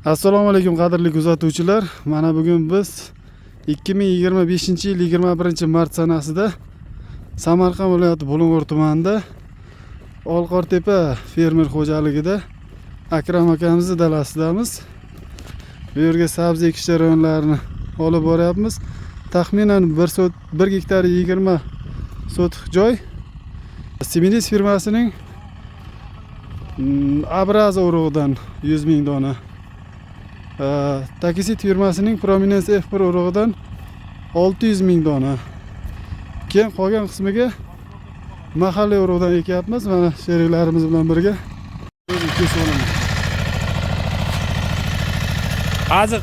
Assalomu alaykum, qadrli kuzatuvchilar. Mana bugun biz 2025-yil 21-mart sanasida Samarqand viloyati Bulung'ur tumanida Olqortepa fermer xo'jaligida Akram akamizni dalasidamiz. Bu yerga sabzi ekish jarayonlarini olib boryapmiz. Taxminan 1 sot 1 gektar 20 sotix joy. Seminis firmasining Abraza urug'idan 100 ming dona, Takisit firmasining Prominence F1 urug'idan 600 ming dona. Keyin qolgan qismiga mahalliy urug'dan ekyapmiz mana sheriklarimiz bilan birga. O'zim kesib olaman. Hozir